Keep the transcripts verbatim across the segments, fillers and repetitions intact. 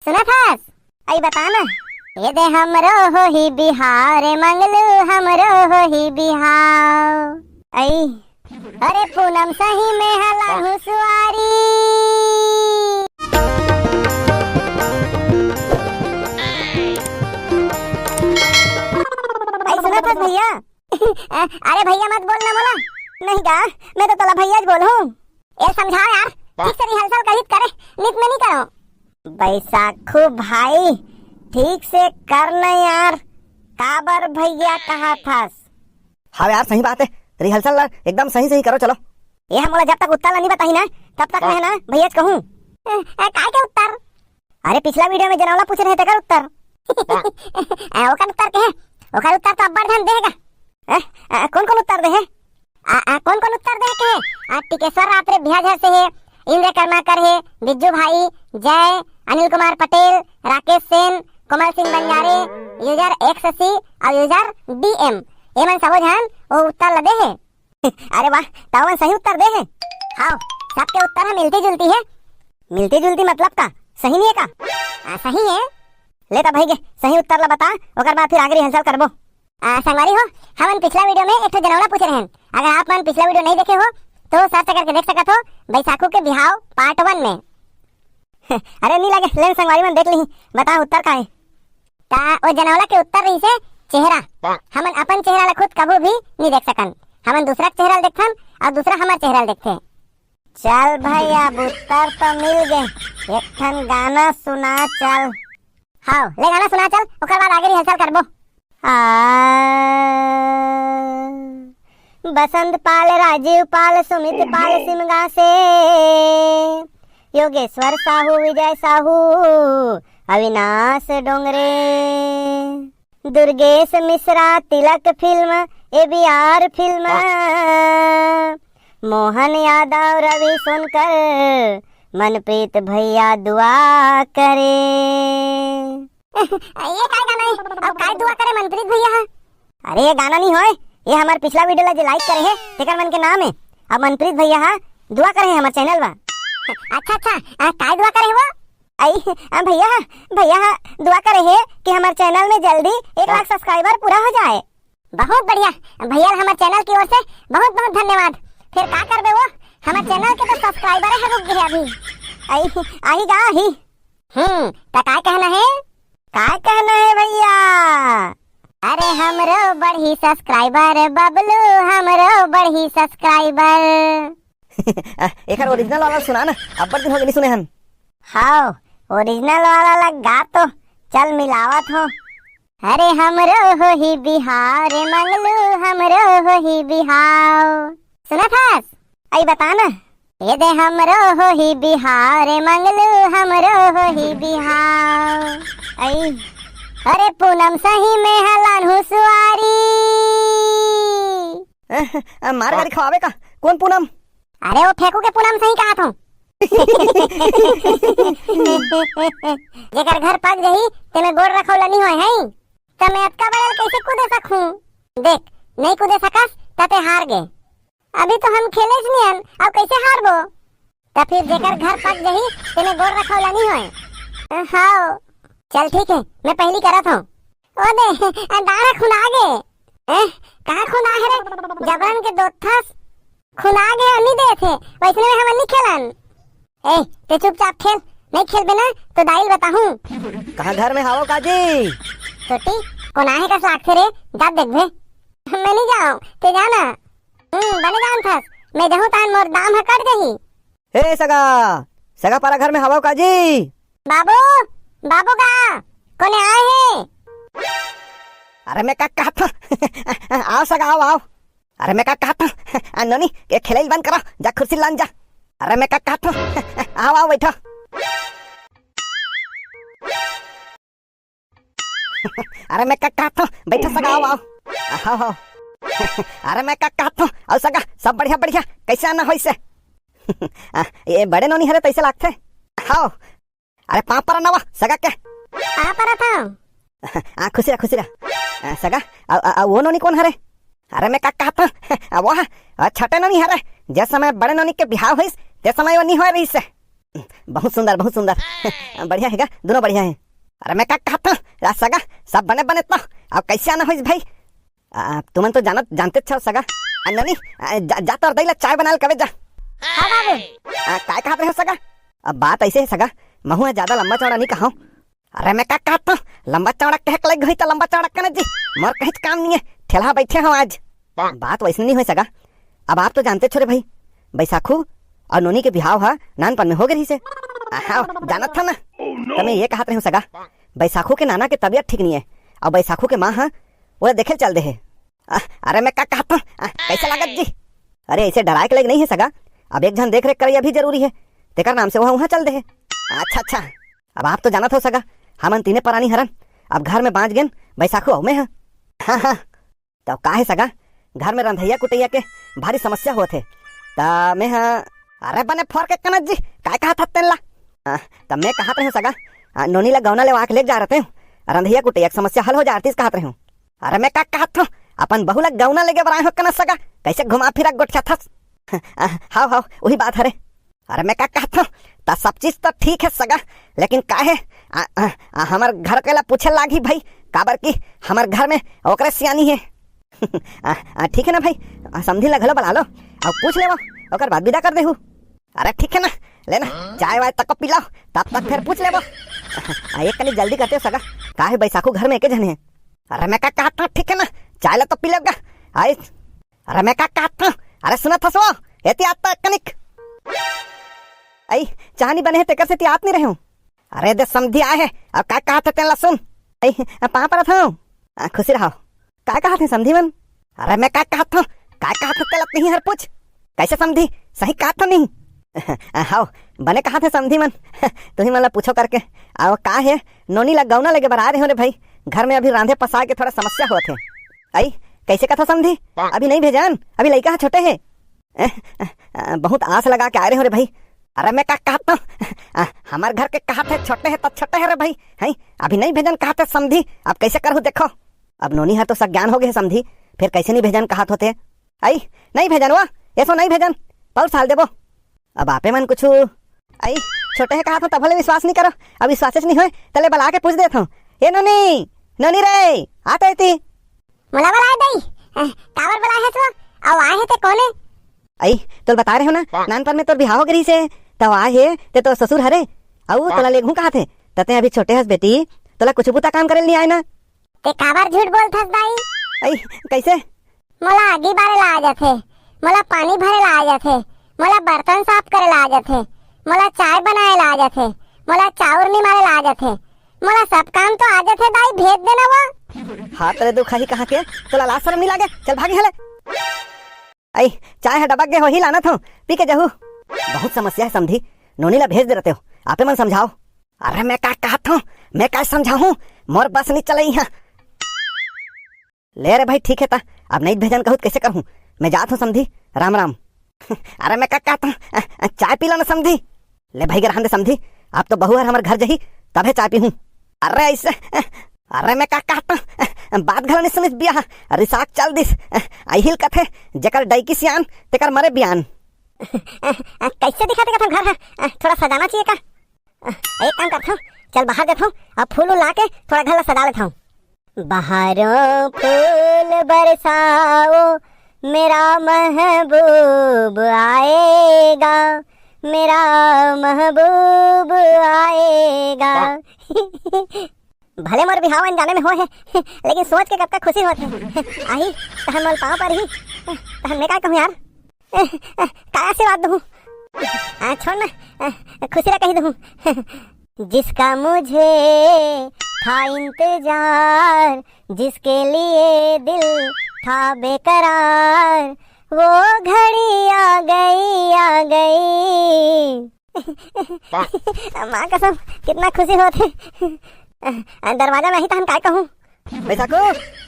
सुनत हस? अई बता ना। ए दे हमरो होही बिहाव रे मंगलू, हमरो होही बिहाव। अई, अरे पूनम सही में हला हूँ सुआरी। अई सुनत हस भैया? अरे भैया मत बोल ना मोला। नहीं गा, मैं तो तोला भैया ज बोलहूँ। ए समझाओ यार, ठीक से rehearsal करित करे, नित में नहीं करो। बैसाखू भाई, ठीक से कर न यार, काबर भैया कहा थस? हाँ यार, सही बात है, rehearsal ला एकदम सही सही करो, चलो। ये हम मोला जब तक उत्तर ला नहीं बताही ना, तब तक मैं ना भैया ज कहूँ। ए, ए, काय के उत्तर? अरे पिछला video में जनौला पूछे रहे तेकर उत्तर। ए, ओकर उत्तर के है? ओकर उत्तर तो अब्बड़ झन देगा। ए, ए, कौन कौन उत्तर दे है? आ, आ, कौन कौन उत्तर दे के है? आ, टिकेश्वर रात्रे बिहाझर से है, इंद्र कर्माकर है, बिज्जू भाई, जय, अनिल कुमार पटेल, राकेश सेन, कोमल सिंह बंजारे, user X C और user D M, एमन सबो झन वो उत्तर ल दे है। अरे वाह, तावन सही उत्तर दे है। हाँ, सबके उत्तर है मिलती जुलती है। मिलती जुलती मतलब का? सही नहीं है का? आ, सही है। ले त भाई के सही उत्तर ला बता, ओकर बाद फिर आगे rehearsal करबो। आ, संगवारी हो, हमन पिछला video में एक ठो जनौला पूछे रहन। अगर आप मन पिछला video नहीं देखे हो, तो search करके देख सकत हो, बैसाखू के बिहाव part one में। अरे नहीं लगे, लेन संगवारी मन देख ली, बता उत्तर का है। ता ओ जनौला के उत्तर रहिसे चेहरा। हमन अपन चेहरा ला खुद कभू भी नहीं देख सकन। हमन दूसरा के चेहरा ला देखथन और दूसरा हमर चेहरा ला देखथे। चल भाई, अब उत्तर तो मिल गए, एक ठन गाना सुना चल। हाँ, ले गाना सुना चल, ओकर बाद आगे rehearsal करबो। आ, बसंत पाल, राजीव पाल, सुमित पाल सिमगा से, Yogeshwar Sahu, Vijay Sahu, Avinash Dongre, Durgesh Mishra, Tilak film, A B R film, Mohan Yadav, Ravi Sonkar, Manpreet भैया दुआ करे। ये काय गाना है? अब काय दुआ करे मनप्रीत भैया हा? अरे ये गाना नहीं होय, ये हमार पिछला video ला जे like करे है, तेकर मन के नाम है। अब मनप्रीत भैया हा दुआ करे है हमार channel बा। अच्छा अच्छा, आ, काय दुआ करे है वो? आई, आ, भैया, भैया हा दुआ करे है कि हमार channel में जल्दी एक लाख subscriber पूरा हो जाए। बहुत बढ़िया भैया, हमार channel की ओर से बहुत बहुत धन्यवाद। फिर का करबे वो, हमार channel के तो subscriber है रुक गए अभी। आई, आही गा आही। हम्म, त का कहना है? का कहना है भैया? अरे हमरो बढ़ी subscriber बबलू, हमरो बढ़ी subscriber। आ, एकर original वाला सुना ना, अब्बड़ दिन हो गए नहीं सुने हन। हाव, original वाला ला गा तो, चल मिलावत हो। अरे हमरो होही बिहाव रे मंगलू, हमरो होही बिहाव। सुनत हस? आई बता ना। ए दे हमरो होही बिहाव रे मंगलू, हमरो होही बिहाव। आई, अरे पूनम सही में हलान हूँ सुआरी। आ, मार गाड़ी खवावे का? कौन पूनम? अरे वो फेंकू के पूनम सही कहा था। जेकर घर पक जही, तेमे गोड़ रखौला नहीं होय है, त मैं अतका बड़े ल कैसे कूदे सकूं? देख, नहीं कूदे सकस, त ते हार गे। अभी तो हम खेले च नहीं हन, अब कैसे हारबो? त फिर जेकर घर पक जही, तेमे गोड़ रखौला नहीं होय। हाँ, चल ठीक है, मैं पहली करत हूँ। ओ दे, दाढ़ खुना गे। ए, कहाँ खुना है रे? जबरन के दोथस। खुना गे नहीं देथे, वैसने में हमन नहीं खेलन। ए, ते चुपचाप खेल, नहीं खेलबे ना तो दाई ल बताहूँ। कहाँ घर में हावो काजी? छोटी, कोन आहे कस लागथे रे, जा देखबे। मैं नहीं जाऊँ, ते जाना। हम्म, बने जानथस, मैं जहूँ तान मोर दाम ह कट जही। ए सगा, सगा पारा घर में हावो काजी? बाबू, बाबू का, कोने आए हे? अरे मैं का कहत हूँ? आओ सगा, आओ, आओ। अरे मैं का कहत हूँ? आ, नोनी, ये खेलैल बंद करो, जा कुर्सी लान जा। अरे मैं का कहत हूँ? आओ, आओ, बैठो। अरे मैं का कहत हूँ? बैठो सगा, आओ, आओ। आओ, आओ। अरे मैं का कहत हूँ? आओ सगा, सब बढ़िया, बढ़िया। कैसे आना होइसे? आ, ये बड़े नोनी हरे तैसे लागथे। आओ, अरे पाँव परन ना वा, सगा के। पाँव परत हँव। आ, खुशी रह, खुशी रह। आ, सगा, आ, आ, आ, वो नोनी कोन हरे? अरे मैं का कहत हँव? आ, वो ह, आ, छोटे नोनी हरे। जे समय बड़े नोनी के बिहाव होइस, ते समय वो नी होय रहिस हे। बहुत सुंदर, बहुत सुंदर। बढ़िया हे गा, दोनों बढ़िया हे। अरे मैं का कहत हूँ, रा सगा, सब बने बने तो, अब कैसे आना होइस भाई? आ, तुमन तो जानत, जानते छव सगा। आ, नोनी, आ, जा, जा तोर दई ला चाय बना ले कबे जा। हाँ बाबू। आ, काय कहत रहे हो सगा? अब बात ऐसे है सगा, महू ह ज्यादा लंबा चौड़ा नहीं कहा। अरे मैं का कहत हूँ, लंबा चौड़ा कहे के लग गई तो लंबा चौड़ा कने जी, मोर कहीं काम नहीं है, ठेला बैठे हो आज। बात वैसे नहीं होय सगा। अब आप तो जानते छो रे भाई, बैसाखू और नोनी के बिहाव हा नानपन में हो गए रहिसे। हाँ, जानत था ना। तो मैं ये कहत रही हूँ सगा, बैसाखू के नाना के तबीयत ठीक नहीं है और बैसाखू के माँ हा ओला देखे चल दे है। आ, अरे मैं का कहत हूँ, आ, कैसे लागत जी? अरे ऐसे डराए के लायक नहीं है सगा, अब एक झन देख रेख करैया भी जरूरी है, तेकर नाम से वो वहाँ चल दे है। अच्छा अच्छा, अब आप तो जानत हो सगा, हमन तीने परानी हरन, अब घर में बाँच गेन बैसाखू अउ मैं हा। हाँ हाँ, तब का हे सगा, घर में रंधैया कुटैया के भारी समस्या होत हे। त मैं ह, अरे बने फोर के कनक जी, काय कहत हत तेन ला? आ, तब मैं कहत रहेंव सगा, आ, नोनी ला गौना ले वहाँ के लेके जा रहते हूँ, रंधैया कुटैया के समस्या हल हो जातीस कहत रहेंव। अरे मैं का कहत हूँ, अपन बहू ला गौना लेके बर आए हो कनक सगा, कैसे घुमा फिरा गोठियाथस? आ, हाव हाव, वही बात हरे। अरे मैं का कहत हूँ, त सब चीज तो ठीक है सगा, लेकिन का है, आ, आ, आ, हमर घर के ला पूछे लागी भाई, काबर कि हमर घर में ओकरे सियानी है। आ, आ, ठीक है ना भाई, आ, समधी ला घलो बला लो, अउ पूछ लेवो, ओकर बाद विदा कर देहू। अरे ठीक है ना, लेना, चाय वाय तक पी लो, तब तक फिर पूछ लेवो। आ, एक कनी जल्दी करते हो सगा, का है बैसाखू घर में एके झने है। अरे मैं का कहत हूँ, ठीक है ना, चाय ला तो पी लेगा। आई, अरे मैं का कहत हूँ, अरे सुनत हस वो, एती आत तो एक कनिक। आई, चाह नहीं बने है, तेकर से ती आत नहीं रहे हूँ। अरे दे समधी आए है, अब का कहत है तेन ला सुन। आई, पाँव परत हूँ। आ, खुशी रहो। का कहत है समधी मन? अरे मैं का कहत हूँ, का कहत है तेला नहीं हर पूछ। कैसे समधी, सही कहत हूँ नहीं? हाव, बने कहत है समधी मन। तुही मन ला पूछो करके। आओ का है, नोनी ला गौना लेके बर आ रहे हो रे भाई। घर में अभी रांधे पसाए के थोड़ा समस्या होत है। आई, कैसे कथा समधी? अभी नहीं भेजन, अभी लइका ह छोटे है। अ, अ, अ, बहुत आस लगा के आए रहे हो रे भाई। अरे मैं का कहत हूँ, अ, हमर घर के कहत है छोटे है तो छोटे है रे भाई, हैं? अभी नहीं भेजन कहत है समधी, अब कैसे करहु देखो। अब नोनी हर तो सज्ञान हो गए है समधी, फिर कैसे नहीं भेजन कहत होते? आई, नहीं भेजन वो, ऐसो नहीं भेजन, पौर साल देबो। अब आपे मन कुछ, आई, छोटे है कहत हूँ तभो ले विश्वास नहीं करो, अब विश्वास नहीं होए, तले बला के पूछ देत हूँ। ए नोनी, नोनी रे, आ तो एती। मोला बलाए दई, अ, काबर बलाए हस वो? अउ आए हे ते कोने? आई, तोल बताए रहे हो ना, नानपन में तोर बिहाव हो गे रहिसे, तब आए हे, ते तोर ससुर हरे, अउ तोला लेगहूँ कहत हे, त ते अभी छोटे हस बेटी, तोला कुछ बुता काम करे ल नहीं आए ना। ते काबर झूठ बोलथस दाई? आई, कैसे? मोला आगी बारे ला आ जाथे, मोला पानी भरे ला आ जाथे, मोला बर्तन साफ करे ला आ जाथे, मोला चाय बनाए ला आ जाथे, मोला चाउर निमारे ला आ जाथे, मोला सब काम तो आ जाथे दाई, भेज देना वो। हाथ रे दुखाही कहाँ के, तोला लाज शरम नहीं लागे? चल भागी हले। आई, चाय ह डबक गे होही, लानत हूँ, पी के जहू। बहुत समस्या है समधी, नोनी ला भेज दे रहते हो, आपे मन समझाओ। अरे मैं का कहत हूँ, मैं का समझाहूँ, मोर बस नहीं चलई है। ले रे भाई, ठीक है ता, अब नहीं भेजन कहूत कैसे करहूँ? मैं जात हूँ समधी, राम राम। अरे मैं का कहत हूँ, अ, अ, चाय पी लो ना समधी। ले भाई गे रहन दे समधी, अब तो बहू हर हमर घर जही, तभे चाय पीहूँ। अरे ऐसे, अ, अरे मैं का कहत हूँ, अ, बात घलो नहीं सुनिस बिया, रिसाक चल दिस, अ, अहिल कथे, जेकर डैकी सियान, तेकर मरे बियान। अ, अ, कैसे दिखा तेकर घर है? अ, थोड़ा सजाना चाहिए का? अ, एक काम करता हूँ, चल बाहर जाता हूँ, अब फूल उल ला के थोड़ा घर ला सजा लेता हूँ। बहारों फूल बरसाओ, मेरा महबूब आएगा, मेरा महबूब आएगा। भले मोर बिहाव अनजाने में होए हे, लेकिन सोच के कतका खुशी होत हे। आही, तहन मोर पाँव परही, तहन मैं का कहूँ यार? काय आशीर्वाद दूँ? आ, छोड़ ना, आ, खुशी ला कही दूँ। जिसका मुझे था इंतजार, जिसके लिए दिल था बेकरार, वो घड़ी आ गई, आ गई। माँ कसम, कितना खुशी होत हे। दरवाजा में आही तहन काय कहूँ? बैसाखू,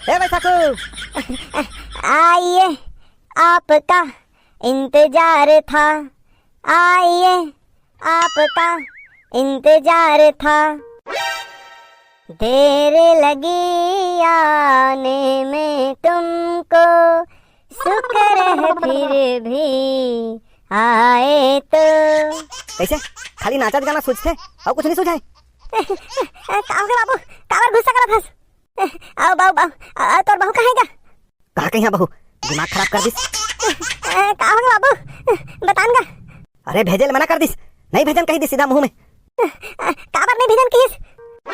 ए बैसाखू। आइए, आपका इंतजार था, आइए, आपका इंतजार था। देर लगी आने में तुमको, शुक्र है फिर भी आए तो। कइसे? खाली नाचत गाना सूझथे, अउ कुछ नइ सूझाय? का होगे बाबू, काबर गुस्सा करत हस? अउ बाऊ, बाऊ, अ, तोर बहू कहाँ हे गा? कहाँ कहीं बहू? दिमाग खराब कर दिस। अ, का होगे बाबू? बता न गा। अरे भेजे ल मना कर दिस, नइ भेजन कहि दिस सीधा मुँह में। अ, काबर नइ भेजन किहिस?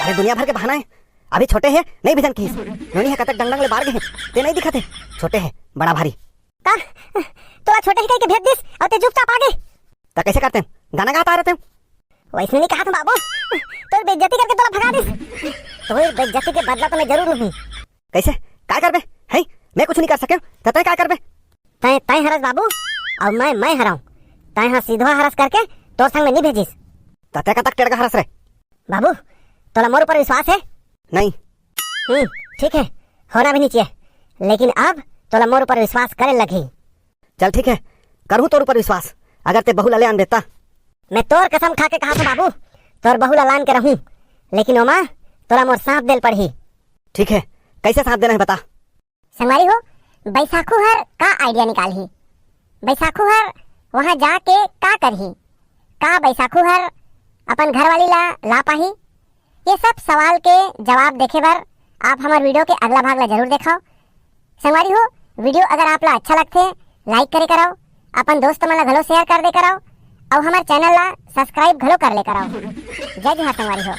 अरे दुनिया भर के बहाना हे, अभी छोटे हे, नइ भेजन किहिस। नोनी हे कतक डंग डंग ले बाढ़ गे हे, तें नइ दिखत हे, छोटे हे, बड़ा भारी। का? तोला छोटे हे कहिके भेज दिस अउ तें चुपचाप आगे। त कइसे करतेंव? गाना गात आय रहतेंव। वइसने नइ कहत हँव बाबू, तोर बेइज्जती करके तोला भगा दिस। तोर बेइज्जती के बदला तो मैं जरूर लूँहूँ। कइसे? काय करबे? हैं? मैं कुछ नइ कर सकेंव, त तें काय करबे? तें, तें हरस बाबू, अउ मैं, मैं हरँव। तें ह सीधवा हरस करके तोर संग में नइ भेजिस। त तें कतक टेड़गा हरस रे? बाबू, तोला मोर ऊपर विश्वास हे? नइ। हम्म, ठीक हे, होना भी नइ चाहिए, लेकिन अब तोला मोर ऊपर विश्वास करे लगही। चल ठीक हे, करहूँ तोर ऊपर विश्वास, अगर तें बहू ला ले आनबे त। मैं तोर कसम खा के कहत हँव बाबू, तोर बहू ला लान के रहूँ, लेकिन ओमा तोला मोर साथ दे ल पड़ही। ठीक हे, कइसे साथ देना हे बता। संगवारी हो, बैसाखू हर का idea निकालही? बैसाखू हर वहाँ जाके का करही? का बैसाखू हर अपन घरवाली ला ला पाही? ये सब सवाल के जवाब देखे बर आप हमर video के अगला भाग ला जरूर देखव। संगवारी हो, video अगर आप ला अच्छा लगथे, like करे करव, अपन दोस्त मन ला घलो share कर दे करव, अउ हमर channel ला subscribe घलो कर ले करव। जय जोहार संगवारी हो।